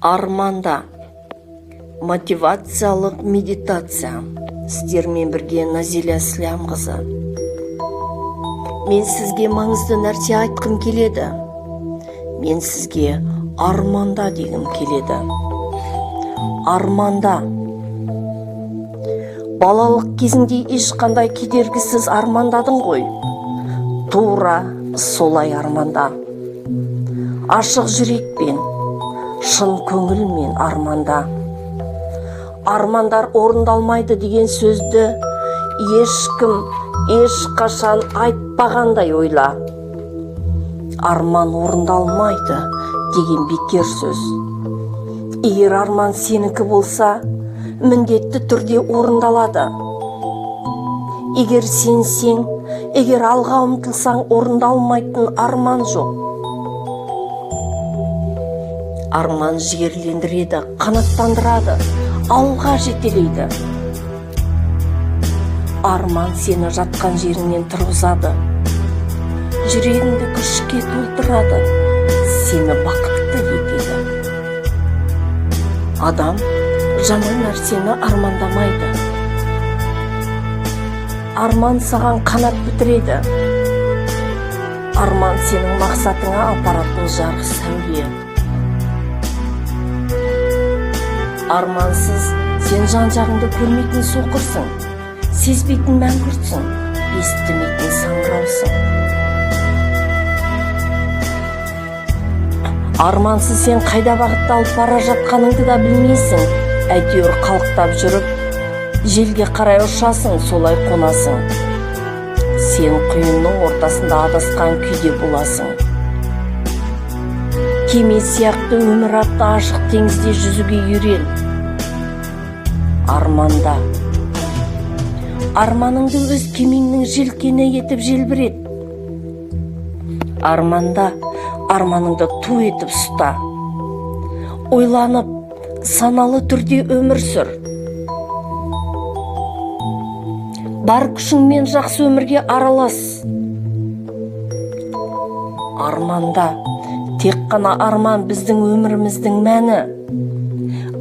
Арманда. Мотивациялық медитация. Сіздермен бірге Назиля Слямқызы. Мен сізге маңызды нәрсе айтқым келеді. Мен сізге арманда дегім келеді. Арманда. Балалық кезіңде ешқандай кедергісіз армандадың ғой. Тура солай арманда. Ашық жүрекпен, шын көңілмен арманда. Армандар орындалмайды деген сөзді ешкім ешқашан айтпағандай ойла. Арман орындалмайды деген бекер сөз. Егер арман сенікі болса, міндетті түрде орындалады. Егер сенсең, егер алға ұмтылсаң, орындалмайтын арман жоқ. Арман жігерлендіреді, қанаттандырады, алға жетелейді. Арман сені жатқан жеріңнен тұрғызады, жүрегіңді күшке толтырады, сені бақытты етеді. Адам жаман нәрсені армандамайды. Арман саған қанат бітіреді. Арман сенің мақсатыңа апаратын жарық сәуле. Армансыз сен жан-жағыңды көрмейтін соқырсың, сезбейтін мәңгүртсің, естімейтін саңыраусың. Армансыз сен қайда бағытталып бара жатқаныңды да білмейсің. Әйтеуір қалықтап жүріп, желге қарай ұшасың, солай қонасың. Сен құйынның ортасында адасқан күйде боласың. Кеме сияқты өмір атты ашық теңізде жүзуге үйрен. Арманда. Арманыңды өз кемеңнің желкені етіп желбірет. Арманда, арманыңды ту етіп ұста. Ойланып, саналы түрде өмір сүр. Бар күшіңмен жақсы өмірге аралас. Арманда. Тек қана арман біздің өміріміздің мәні.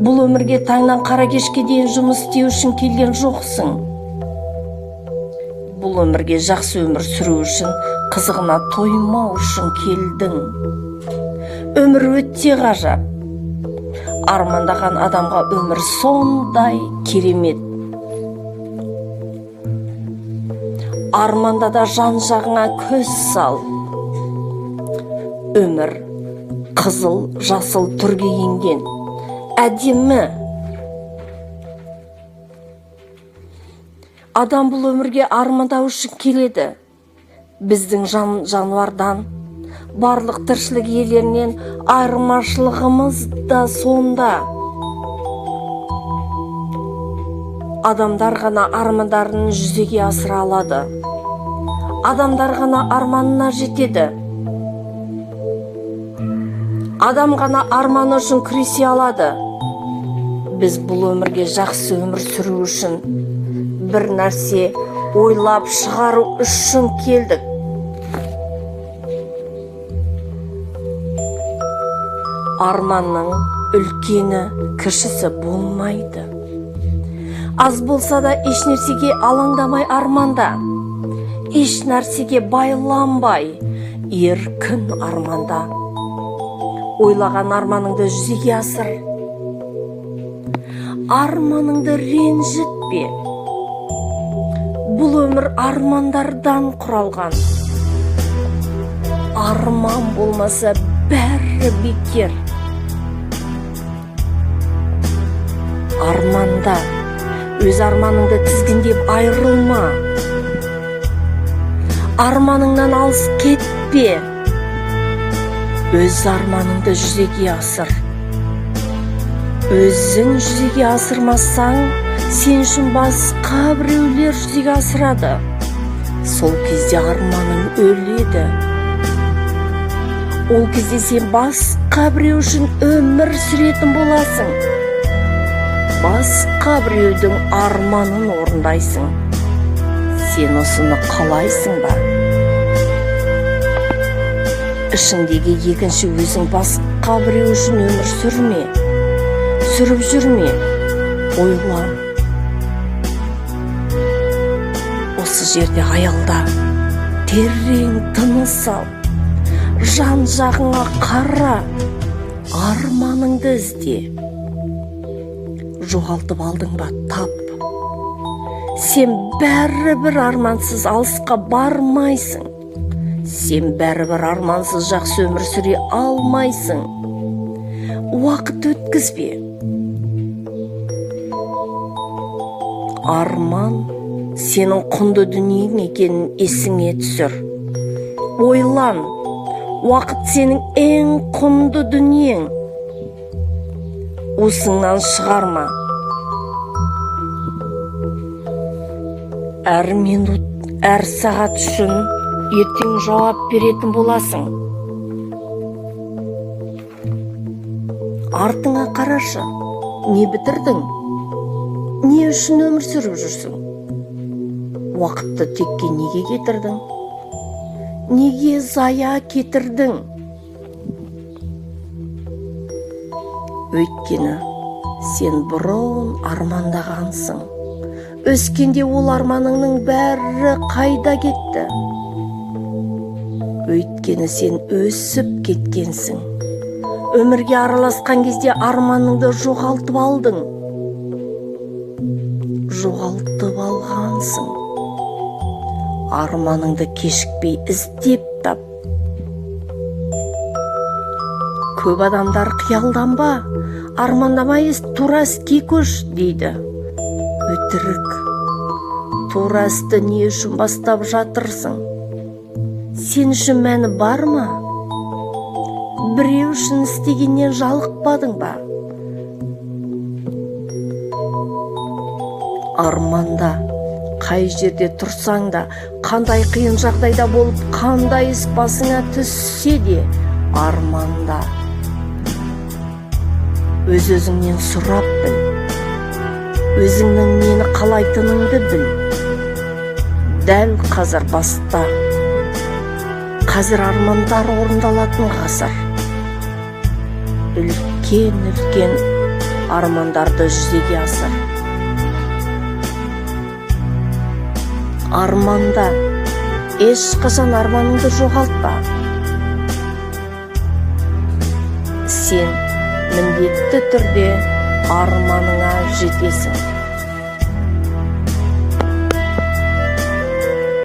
Бұл өмірге таңнан қара кешке дейін жұмыс істеу үшін келген жоқсың. Бұл өмірге жақсы өмір сүру үшін, қызығына тоймау үшін келдің. Өмір өте ғажап. Армандаған адамға өмір сондай керемет. Арманда да жан-жағыңа көз сал. Өмір қызыл, жасыл түрге енген. Әдемі. Адам бұл өмірге армандау үшін келеді. Біздің жануардан, барлық тіршілік иелерінен айырмашылығымыз да сонда. Адамдар ғана армандарын жүзеге асыра алады. Адамдар ғана арманына жетеді. Адам ғана арманы үшін күресе алады. Біз бұл өмірге жақсы өмір сүру үшін, бір нәрсе ойлап шығару үшін келдік. Арманның үлкені, кішісі болмайды. Аз болса да еш нәрсеге алаңдамай арманда. Еш нәрсеге байланбай, еркін арманда. Ойлаған арманыңды жүзеге асыр. Арманыңды ренжітпе. Бұл өмір армандардан құралған. Арман болмаса бәрі бекер. Арманда. Өз арманыңды тізгіндеп айырылма. Арманыңнан алыс кетпе. Өз арманыңды жүзеге асыр. Өзің жүзеге асырмасаң, сен үшін басқа біреулер жүзеге асырады. Сол кезде арманың өледі. Ол кезде сен басқа біреу үшін өмір сүретін боласың. Басқа біреудің арманын орындайсың. Сен осыны қалайсың ба? Ішіңдегі екінші өзің басқа біреу үшін өмір сүрме. сүріп жүрме, ойлан. Осы жерде аялда, терең тыныс ал, жан-жағыңа қара, арманыңды ізде. Жоғалтып алдың ба, тап. Сен бәрібір армансыз алысқа бармайсың. Сен бәрібір армансыз жақсы өмір сүре алмайсың. Уақыт өткізбе. Арман сенің құнды дүниең екенін есіңе түсір. Ойлан, уақыт сенің ең құнды дүниең. Уысыңнан шығарма. Әр минут, әр сағат үшін ертең жауап беретін боласың. Артыңа қарашы, не бітірдің? Не үшін өмір сүріп жүрсің? Уақытты текке неге кетірдің? Неге зая кетірдің? Өйткені сен бұрын армандағансың. Өскенде ол арманыңның бәрі қайда кетті? Өйткені сен өсіп кеткенсің. Өмірге араласқан кезде арманыңды жоғалтып алдың. Жоғалтып алғансың. Арманыңды кешікпей іздеп тап. Көп адамдар қиялданба, армандамай тура іске көш дейді. Өтірік. Тура істі не үшін бастап жатырсың? Сен үшін мәні бар ма? Біреу үшін істегеннен жалықпадың ба? Арманда, қай жерде тұрсаң да, қандай қиын жағдайда болып, қандай іс басыңа түссе де, арманда. Өз-өзіңнен сұрап біл. Өзіңнің нені қалайтыныңды біл. Дәл қазір баста. Қазір армандар орындалатын ғасыр. Үлкен-үлкен армандарды жүзеге асыр. Арманда, ешқашан арманыңды жоғалтпа. Сен міндетті түрде арманыңа жетесің.